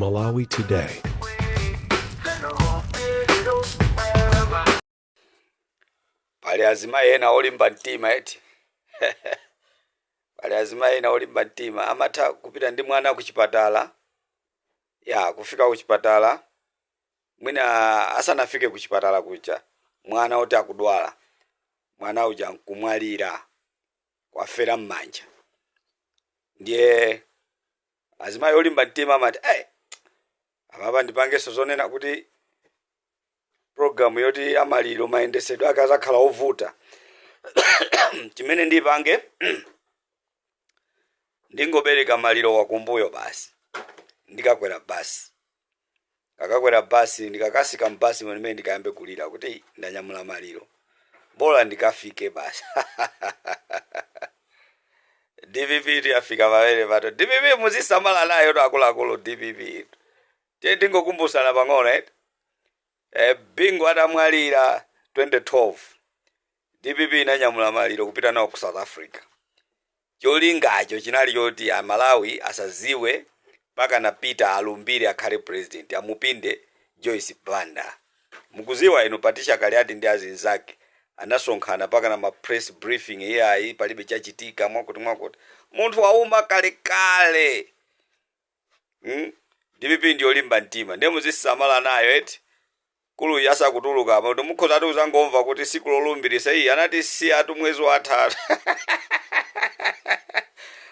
Malawi Today. Pali azimayi ena olimba mtima eti. Pali azimayi ena olimba mtima amatha kupita ndi mwana kuchipatala, ya kufika kuchipatala, mwina asanafike kuchipatala kuja mwana oti akudwala, mwana uja nkumwalira, kwafera m'manja. Ndiye azimayi olimba mtima amati, hey, apapa ndipangenso zonena kuti programu yoti amaliro mayendesedwe ake azakhala ovuta. Chimene ndipange, ndingobereka maliro wakumbuyo basi, ndikakwera basi, kakakwera basi, ndikakasika mbasi mwenimene ndikayambe kulira kuti ndanyamula maliro, bola ndikafike basi. DPP yafika pamene pato. DPP muzisamala nayo to akuluakulu. DPP tiye tingokumbusana pang'ono, eh? Bingu atamwalira 2012, DPP inanyamula maliro kupita nawo ku South Africa. Cholingacho chinali choti Amalawi asaziwe mpaka napita alumbire akhale president, amupinde Joyce Banda. Mukuziwa inu, Patricia Kaliati ndi azinzake anasonkhana mpaka na ma press briefing, iyayi, palibe chachitika, mwakuti mwakuti, munthu wauma kalekale. DPP ndiyolimba mtima, ndiye muzisamala nayo eti. Kulu yasakutuluka apa kuti mukhoza ati uzangomva kuti siku lolumbirisa iyi anati siya tu mwezi watatu,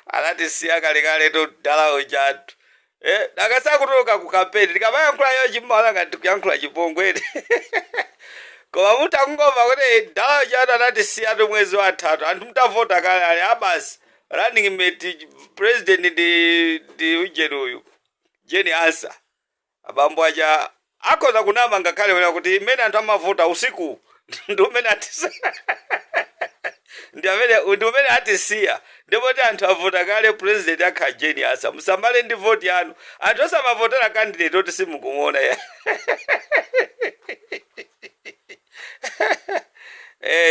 anati siya kalekale to dala ujatu, eh, akasakutuluka ku kampeni. Tikamayankhula yo chimala ngati tikuyankhula chipongwe eti, koma mutakungomva kuti dala ujatu anati siya tu mwezi watatu, anthu mutavota kale, ali abasi running mate president ndi ujeni uyu Jane Ansah. Abambo aja akhoza kunama ngakhale wena kuti imene anthu amavota usiku ndi umene atisiya, ndi amene ndi umene atisiya, ndipo ti anthu avota kale, president akhala Jane Ansah. Musamale ndi voti yanu anthu, osamavotera candidate oti simukumuona ya.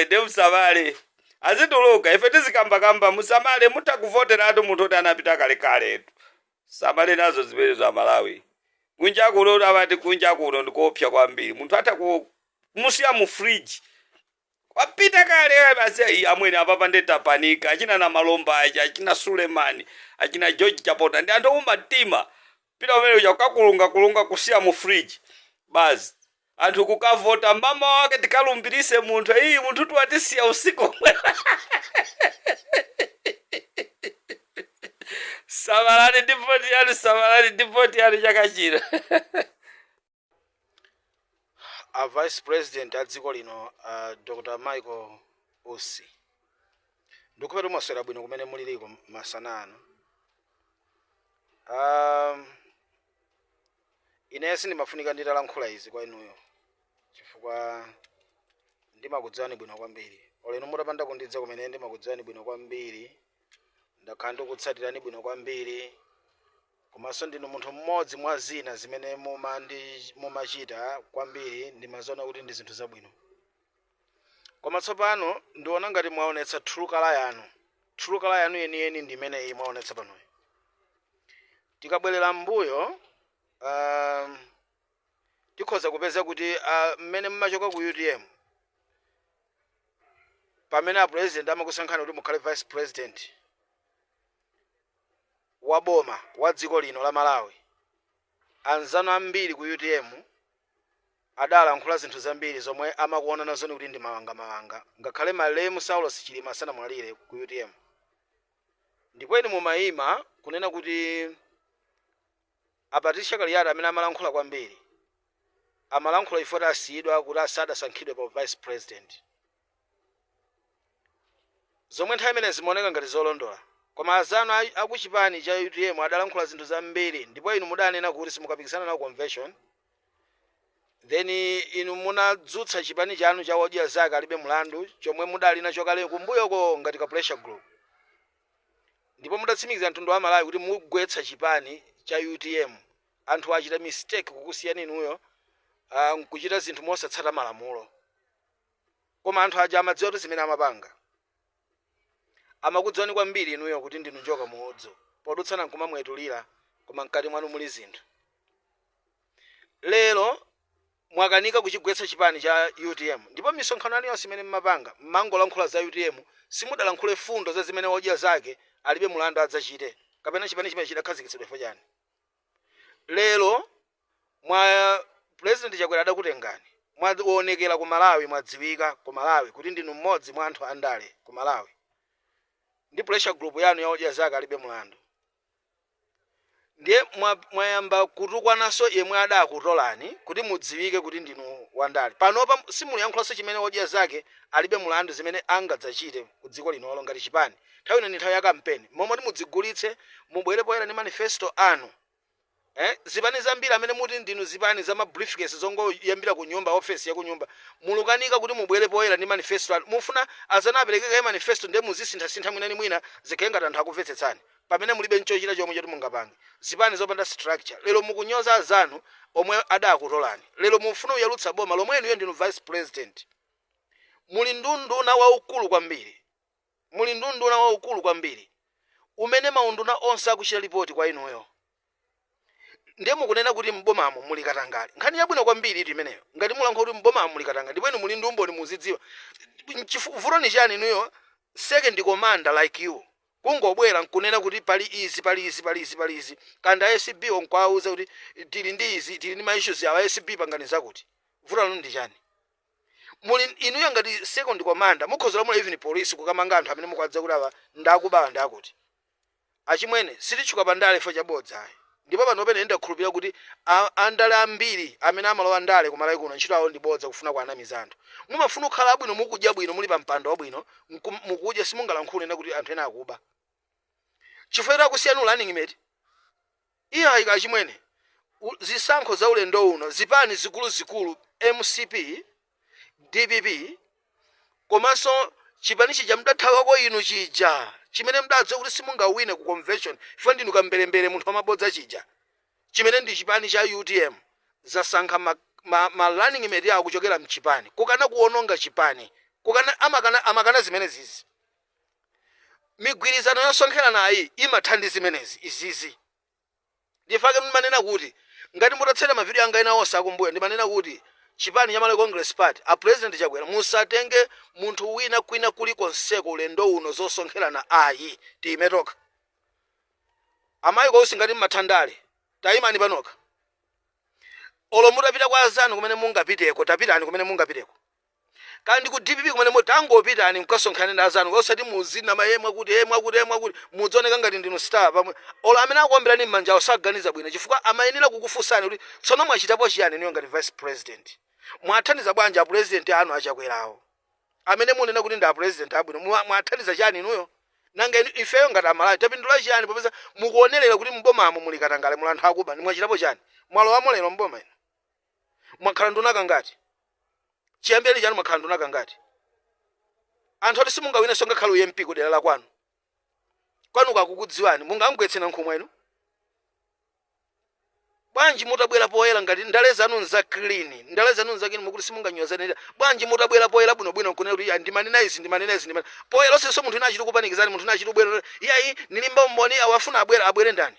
Ndi musamale, azituluka ife tizikambakamba. Musamale, mutakuvoteratu munthu oti anapita kalekaletu. Samale nazo zimene za Malawi. Kunja kuno amati kunja kuno ndikuopsa kwambiri, munthu atha kumusiya mu fridge, wapita kale basi. Ayi, amwene, apapa ndetapanika. Achina na Malomba aja, achina Sulemani, achina George Chaponda ndi anthu ouma mtima. Pita umene uja kukakulunga kulunga kusiya mu fridge basi, anthu kukavota, mama wake tikalumbirise munthu, iyi munthu tiwatisiya usiku. Samalani ndi voti yanu, samalani ndi voti yanu chaka chino. A vice president a dziko lino, Dr Michael Usi, ndikupeta mwaswera bwino kumene muliliko masana ano. Ine sindimafunika nditalankhula izi kwa inuyo chifukwa ndimakudziwani bwino kwambiri. Olo inu mutapanda kundidza kumene, ndimakudziwani bwino kwambiri, ndakhala ndikutsatirani bwino kwambiri, komanso ndinu munthu mmodzi mwa zina zimene mumachita kwambiri ndimaziona kuti ndi zinthu zabwino. Koma tsopano ndiona ngati mwaonetsa true color yanu. True color yanu yeniyeni ndi imeneyi mwaonetsa panoyi. Tikabwerera m'mbuyo, tikhoza kupeza kuti mmene mmachoka ku UTM, pamene a president amakusankhani kuti mukhale vice president wa boma wa dziko lino la Malawi, anzanu ambiri ku UTM adalankhula zinthu zambiri zomwe amakuona nazoni kuti ndi mawangamawanga, ngakhale malemu Saulos Chilima asanamwalire ku UTM. Ndipo inu mumayima kunena kuti a Patricia Kaliati amene amalankhula kwambiri amalankhula chifukwa kuti asiyidwa, kuti asadasankhidwe pa vice president, zomwe nthawi imene zimaoneka ngati zolondola. Koma azanu akuchipani cha UTM adalankhula zinthu zambiri, ndipo inu mudanena kuti simukapikisana nawo convention. Then inu munadzutsa chipani chanu cha Odya Zake Alibe Mulandu, chomwe mudali nacho kale kumbuyoko ngati ka pressure group, ndipo mudatsimikiza mtundu wa Malawi kuti mugwetsa chipani cha UTM. Anthu achita mistake kukusiyani inuyo, nkuchita zinthu mosatsata malamulo. Koma anthu aja amadziwa kuti zimene amapanga, amakudziwani kwambiri inuyo kuti ndinu njoka muudzu, podutsana nkumamwetulira, koma mkati mwanu muli zinthu. Lero mwakanika kuchigwetsa chipani cha UTM, ndipo misonkhano yanu yonse imene mmapanga mmangolankhula za UTM. Simudalankhule fundo za zimene Odya Zake Alibe Mulandu adzachite, kapena chipani chimene chidakhazikitsidwa chifukwa chani. Lero mwa President Chakwera adakutengani, mwaonekera ku Malawi, mwadziwika ku Malawi kuti ndinu mmodzi mwa anthu andale ku Malawi ndi pressure group yanu ya Odya Zake Alibe Mulandu. Ndiye mwayamba kutukwananso yemwe adakutolani kuti mudziwike kuti ndinu wandale. Panopa simuliyankhulanso chimene Odya Zake Alibe Mulandu zimene angadzachite ku dziko linolo ngati chipani. Nthawi ino ndi nthawi ya kampeni, momwe mudzigulitse, mubwere poyera ndi manifesto anu. Zipani zambiri amene muti ndinu zipani za ma briefcase zongoyambira ku nyumba, ofesi ya ku nyumba, mulukanika kuti mubwere poyera ndi manifesto anu. Mufuna azana apereke manifesto, ndiye muzisinthasintha mwina ni mwina, zikhale ngati anthu akumvetsetsani, pamene mulibe nchochita chomwe choti mungapange. Zipani zopanda structure. Lero mukunyoza azanu omwe adakutolani. Lero mufuna kuyalutsa boma lomwe inuyo ndinu vice president, muli ndi unduna waukulu kwambiri, muli ndi unduna waukulu kwambiri umene maunduna onse akuchita ripoti kwa inuyo. Ndiye mukunena kuti mbomamo muli katangale. Nkhani yabwino kwambiri itu imeneyo. Ngati mulankhula kuti mbomamo muli katangale ndipo inu muli ndi umboni, muzidziwa vuto ni chani. Inuyo, second commander like you, kungobwera nkunena kuti pali izi, pali izi, pali izi, pali izi, kanda ACB onkwauza kuti tili ndi izi, tili ndi ma issues awa, ACB pangani zakuti, vuto lanu ndi chani? Muli inuyo ngati second commander, mukhoza lamula even police kukamanga anthu amene mukwadza kuti awa ndakubawa ndakuti. Achimwene, sititchuka pandale fo chabodza ayi. Ndipo pano pene ndakhulupirira kuti andale ambiri amene amalowa ndale kumalawi kuno, ntchito awo ndi bodza, kufuna kuanamiza anthu. Mumafuna kukhala abwino, mukudya bwino, muli pa mpando wabwino, mukudya, simungalankhule na kuti anthu ena akuba chifukwa akusiyanu running mate. Iye ayika. Achimwene, zisankho za ulendo uno, zipani zikuluzikulu MCP, DPP, komanso chipani chija mdathawako inu chija chimene mdadziwa kuti simungawine ku convention chifukwa ndinu kamberembere, munthu wamabodza, chija chimene ndi chipani cha UTM, zasankha ma running mate awo kuchokera mchipani, kukana kuwononga chipani, kukana amakana zimene zizi. Migwirizano yosonkherana ayi imathandiza zimenezi izizi. Ndifake ndimanena kuti ngati mutatsera mavidiyo anga ena onse akumbuyo, ndimanena kuti chipani cha Malawi Congress Party, a President Chakwera, musatenge munthu wina kwina kulikonseko ulendo uno. Zosonkherana ayi, tiyime tokha. Amayi kousi, ngati mmathandale, tayimani panoka. Olo mutapita kwa azanu kumene mungapiteko, tapitani kumene mungapiteko, kandi ku DPP kumene tangopitani mukasonkhane ndi azanu, osati muzina mayemwa kuti emwa kuti emwa kuti mudzaoneka ngati ndinu star pamwe. Olo amene akuomberani m'manja awo saganiza bwino, chifukwa amayenera kukufunsani kuti tsono mwachitapo chiyani inuyo ngati vice president? Mwathandiza bwanji a president anu aChakwerawo amene munena kuti ndi a president abwino? Mwathandiza chani inuyo? Nanga ifeyo ngati Amalawi tapindula chiyani, popeza mukuonerera kuti mbomamo muli katangale, muli anthu akuba? Mwachitapo chani? Mwalowamo lero mboma ino, mwakhala nduna kangati? Chiyambire chanu mwakhala nduna kangati? Anthu ati simungawinenso ngakhale u MP kudera la kwanu. Kwanu kakukudziwani, mungamgwetsena nkhumwe inu bwanji? Mutabwera poyera ngati ndale zanu nza clean, ndale zanu nza clean, mukuti simunganyozane, bwanji mutabwera poyera bwinobwino nkunena kuti, "Ya, ndimanena izi, ndimanena izi, ndimanena," poyera? Onsenso munthu ina achiti kupanikizani, munthu ina achiti kubwera, iyayi, nilimba umboni, awafuna abwere, abwere ndani?